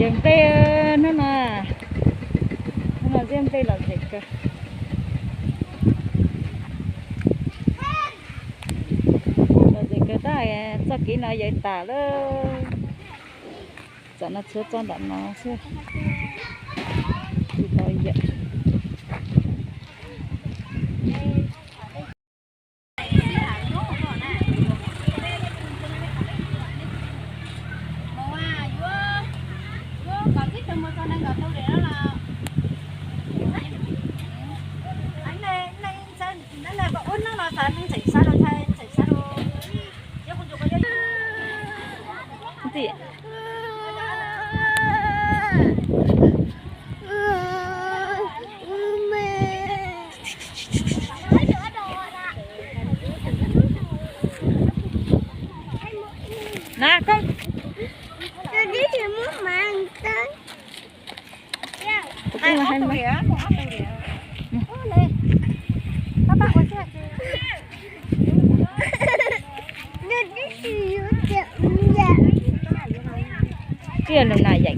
Ces nplej, hnub no, hnub no ziab nplej los zem kawg. Los zem kawg tab, txoj kev no yawm tas lawm. Tam no tsuav txog ntawm no xwb, tsis tau yawm. Na koj, tus tij laug hais mas, tij laug na,